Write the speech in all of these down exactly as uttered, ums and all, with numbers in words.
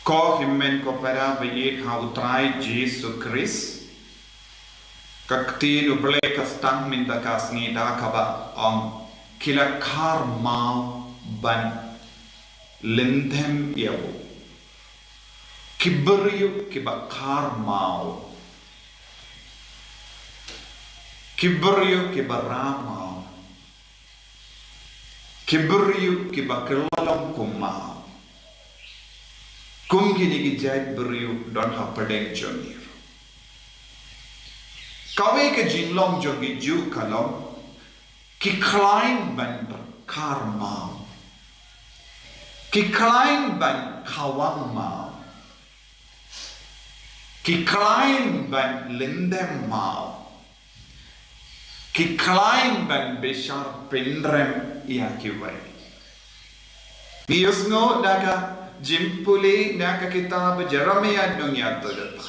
Ko hynmen ko para ba ïeit ha u Trai Jisu Khrist, ka ktien u Blei ka sdang mynta ka sngi da kaba ong, ki la khar maw ban lyndem ïa u. Ki briew kiba khar maw. Ki briew kiba rah maw. Ki briew kiba kylla long kum maw. Kum kine ki jait briew don hapdeng jong ngi. Kawei ka jinglong jong ki Jiw ka long, ki khlaiñ ban khar maw. Ki khlaiñ ban khawang maw. Ki khlaiñ ban lyndem maw. Ki khlaiñ ban bishar pynrem ïa kiwei. Ngi ïohsngew na ka jingpule na ka kitab Jeremiah nongïathuhlypa.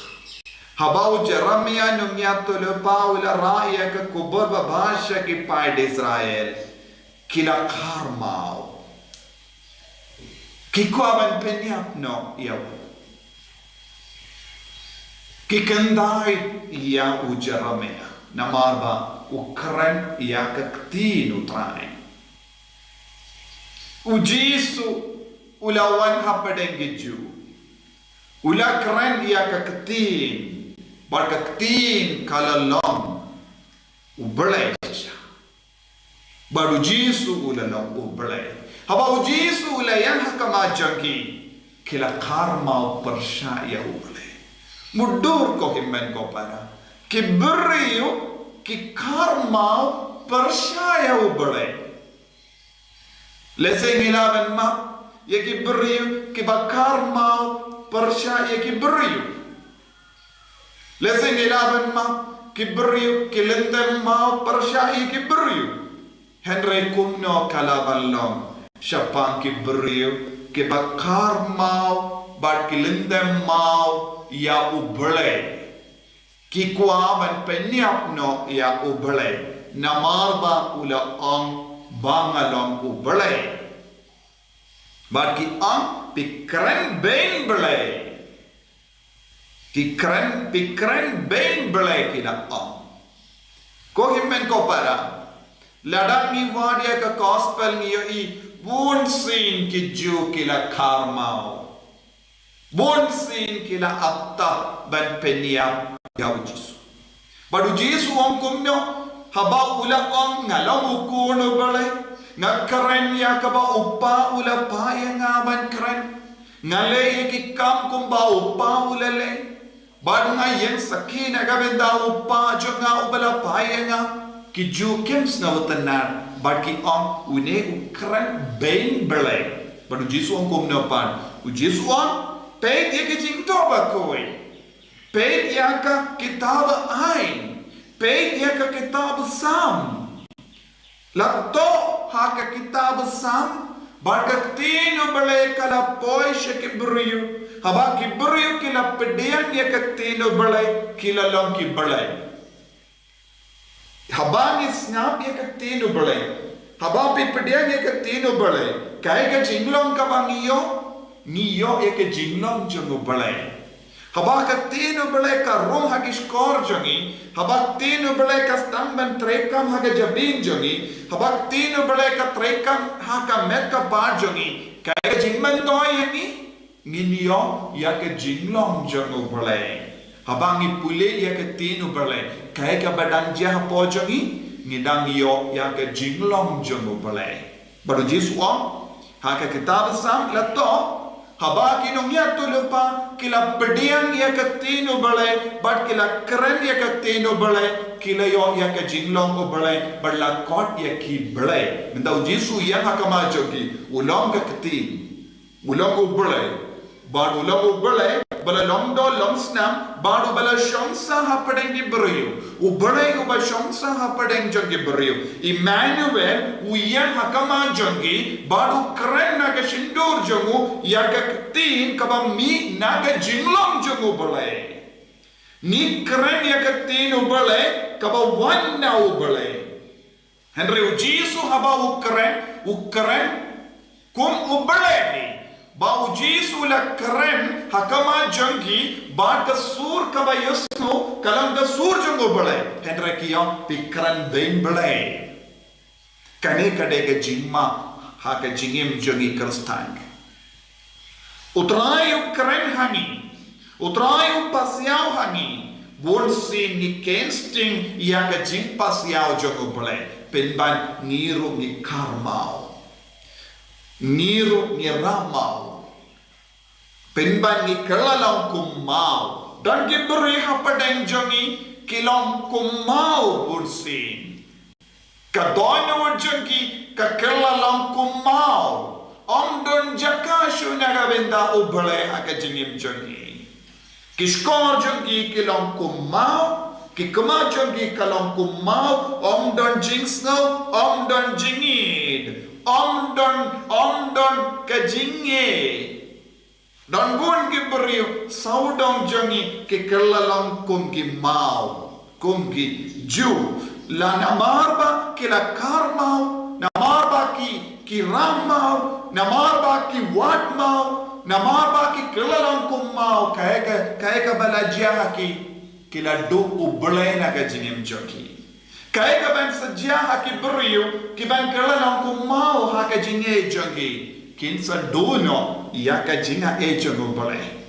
Haba u Jeremiah nongïathuhlypa u la rah ïa ka khubor babha sha ki paid Israel, ki la khar maw. Ki kwah ban pynïap noh ïa u. Ki kyntait ïa u Jeremiah namar ba u kren ïa ka ktien u Trai. U Jisu u la wan hapdeng ki Jiw. U la kren ïa ka ktien, bad ka ktien ka la long u Blei. Bad u Jisu u la long u Blei. Haba u Jisu u la ïeng ha khmat jong ki, ki la khar maw pyrshah ïa u Blei. Mutdur ko hynmen ko para. Ki briew ki khar maw pyrshah ïa u Blei. Lehse ngi lah ban map ïa ki briew kiba khar maw pyrshah ïa ki briew. Lehse ngi lah ban map ki briew ki lyndem maw pyrshah ïa ki briew. Hynrei kumno ka lah ban long shaphang ki briew kiba khar maw bad ki lyndem maw ïa u Blei. Ki kwah ban pynïap noh ïa u Blei namar ba u la ong ba nga long u Blei. Bad ki ong, phi kren beiñ Blei. Ki kren, phi kren beiñ Blei, ki la ong. Ko hynmen ko para, lada ngi wad ïa ka gospel ngi ïohi, bunsien ki Jiw ki la khar maw. Bunsien ki la ap tah ban pynïap ïa u Jisu. Bad u Jisu u ong kumno, haba u la ong nga long u Khun u Blei, nga kren ïa kaba u Kpa u la phah ïa nga ban kren, nga leh ïa ki kam kumba u Kpa u la leh. Bad nga ïeng sakhi na ka bynta u Kpa jong nga uba la phah ïa nga. Ki Jiw kim sngewtynnad bad ki ong une u kren beiñ Blei. Bad u Jisu u ong kumno pat? U Jisu u ong, peit ïa ka jingthoh bakhuid. Peit ïa ka kitab Aiñ. Peit ïa ka kitab Salm. La thoh ha ka kitab Salm ba ka ktien u Blei ka la poi sha ki briew. Haba ki briew ki la pdiang ïa ka ktien u Blei, ki la long ki blei. Haba ngi sngap ïa ka ktien u Blei, haba phi pdiang ïa ka ktien u Blei, kaei ka jinglong kaba ngi ïoh? Ngi ïoh ïa ka jinglong jong u Blei. Haba ka ktien u Blei ka rung ha ki shkor jong ngi, haba ka ktien u Blei ka sdang ban treikam ha ka jabieng jong ngi, haba ka ktien u Blei ka treikam ha ka met ka phad jong ngi, kaei ka jingmyntoi ïa ngi? Ngin ïoh ïa ka jinglong jong u Blei. Haba ngi pule ïa ka ktien u Blei, kaei kaba dang jia hapoh jong ngi? Ngi dang ïoh ïa ka jinglong jong u Blei. Bad u Jisu u ong, ha ka kitab Salm la thoh, haba ki nongïathuhlypa ki la pdiang ïa ka ktien u Blei bad ki la kren ïa ka ktien u Blei, ki la ïoh ïa ka jinglong u Blei bad la khot ïa ki blei. Mynta u Jisu u ïeng ha khmat jong ki, u long ka ktien. U long u Blei, bad u long u Blei ba la long doh long snam, bad uba la shong sah hapdeng ki briew. U Blei uba shong sah hapdeng jong ki briew. Immanuel, u ïeng ha khmat jong ki, bad u kren na ka shyntur jong u ïa ka ktien kaba mih na ka jinglong jong u Blei. Ngi kren ïa ka ktien u Blei kaba wan na u Blei. Hynrei u Jisu haba u kren, u kren kum u Blei hi. Ba u Jisu u la kren ha khmat jong ki, bad ka sur kaba ïohsngew ka long ka sur jong U Blei. Hynrei ki ong, phi kren beiñ Blei. Kane ka dei ka jingma ha ka jingim jong ngi Khristan. U Trai u kren ha ngi. U Trai u pasiaw ha ngi. Bun sien ngi kheiñ sting ïa ka jingpasiaw jong U Blei. Pynban ngi ruh ngi kharmaw. Ngi ruh ngi ramaw. Pynban ngi kylla long kum maw. Don ki briew hapdeng jong ngi ki long kum maw bun sien. Ka dohnud jong ki ka kylla long kum maw. Ym don jaka shuh na ka bynta U Blei ha ka jingim jong ki. Ki shkor jong ki ki long kum maw, ki khmat jong ki ka long kum maw, ym don jingsngew, ym don jingïeid, ym don, ym don ka jingngeit. Don bun ki briew sawdong jong ngi ki kylla long kum ki maw, kum ki Jiw. La namar ba ki la kharmaw, namar ba ki, ki ramaw, namar ba ki wad maw, namar ba ki kylla long kum maw, kaei ka, kaei kaba la jia ha ki, ki la duh U Blei na ka jingim jong ki. Kaei kaban sa jia ha ki briew kiban kylla long kum maw ha ka jingngeit jong ki, kin sa duh noh ïa ka jingaiei jong U Blei.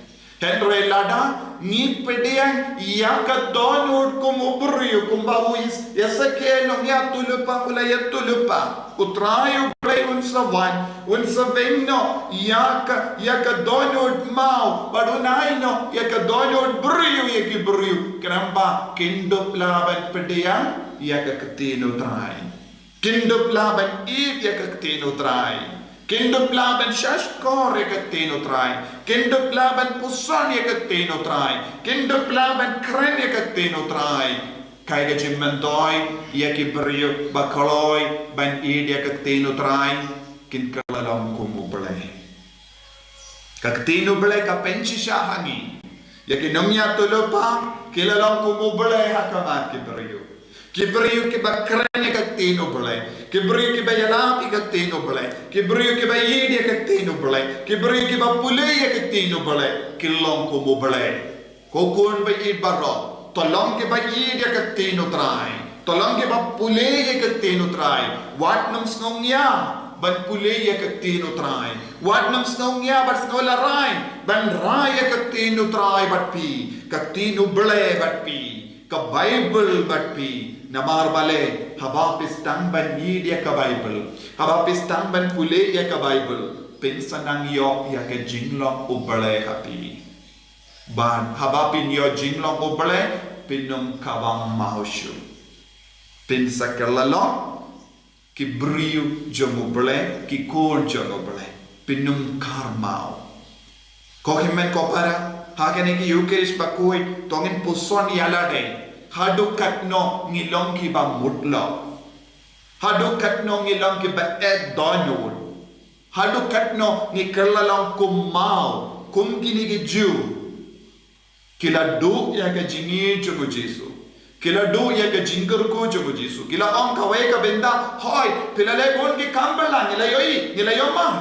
Hynrei lada ngi pdiang ïa ka dohnud kum u briew, kumba u Esekiel u nongïathuhlypa u la ïathuhlypa, U Trai U Blei un sa wan, un sa weng noh ïa ka, ïa ka dohnud maw, bad un ai noh ïa ka dohnud briew ïa ki briew, khnang ba kin dup lah ban pdiang ïa ka ktien U Trai. Kin dup lah ban ïeit ïa ka ktien U Trai. Kin dup lah ban shahshkor ïa ka ktien U Trai. Kin dup lah ban puson ïa ka ktien U Trai. Kin dup lah ban kren ïa ka ktien U Trai. Kaei ka jingmyntoi ïa ki briew ba kloi ban ïeit ïa ka ktien U Trai, kin kylla long kum U Blei. Ka ktien U Blei ka pynshisha ha ngi. Ïa ki nongïathuhlypa ki la long kum U Blei ha khmat ki briew. Ki briew kiba kren ïa ka ktien U Blei, ki briew kiba ïalap ïa ka ktien U Blei, ki briew kiba ïeit ïa ka ktien U Blei, ki briew kiba pule ïa ka ktien U Blei, ki long kum U Blei. Ko khun ba ïeit baroh, to long kiba ïeit ïa ka ktien U Trai. To long kiba pule ïa ka ktien U Trai. Wat nym sngew ngiah ban pule ïa ka ktien U Trai. Wat nym sngew ngiah ban sngew larai ban rai ïa ka ktien U Trai bad phi, ka ktien U Blei bad phi, ka Baibl bad phi. Namar balei? Haba phi sdang ban ïeit ïa ka Baibl, haba phi sdang ban pule ïa ka Baibl, phin sa nang ïoh ïa ka jinglong U Blei ha phi. Bad haba phin ïoh jinglong U Blei, phin ym kawang maw shuh. Phin sa kylla long ki briew jong U Blei, ki khun jong U Blei. Phin ym kharmaw. Ko hynmen ko para, ha kane ka Ïukharist bakhuid to ngin puson ïa lade, haduh katno ngi long kiba mut lok, haduh katno ngi long kiba eh dohnud, haduh katno ngi kylla long kum maw, kum kine ki Jiw. Ki la duh ïa ka jingïeit jong u Jisu. Ki la duh ïa ka jingkyrkhu jong u Jisu. Ki la ong kawei ka bynta, hooid, phi la leh bun ki kam bylla, ngi la ïohi, ngi la ïohmad.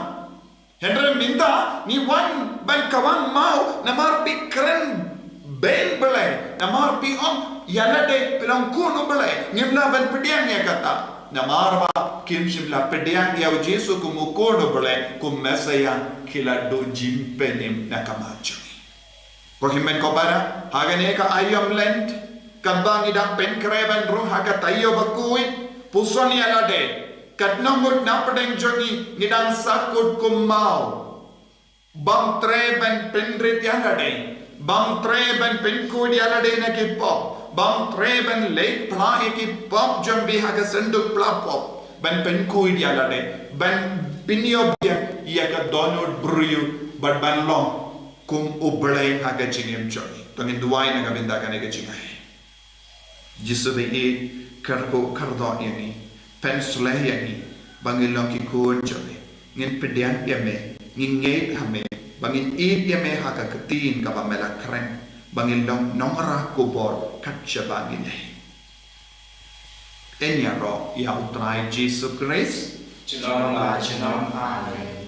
Hynrei mynta ngi wan ban kawang maw, namar phi kren beiñ Blei, namar phi ong ïa lade phi long khun u Blei, ngim lah ban pdiang ïa kata. Namar ba kim shym la pdiang ïa u Jisu kum u Khun u Blei, kum Messaïah, ki la duh jingpynim na ka mar jong ngi. Ko hynmen ko para, ha kane ka aïom Lent, katba ngi dang pynkhreh ban rung ha ka taïew bakhuid, puson ïa lade, katno ngut na pdeng jong ngi ngi dang sahkut kum maw. Bym treh ban pynrit ïa lade, bym treh ban pynkhuid ïa lade na ki pop, bym treh ban leit phla ïa ki pop jong phi ha ka synduk phla pop, ban pynkhuid ïa lade, ban pynïoh biang ïa ka dohnud briew, bad ban long kum u Blei ha ka jingim jong ngi. To ngin duwai na ka bynta kane ka jingai. Jisu ba ïeit, kyrkhu kyrdoh ïa ngi, pynshlur ïa ngi ba ngin long ki khun jong me. Ngin pdiang ïa me, ngin ngeit ha me, ba ngin ïeit ïa me ha ka ktien kaba me la kren, ba ngin long nongrah khubor kat shaba ngi dei. Yn ïaroh ïa u Trai Jisu Khrist. Junom la junom. Amen.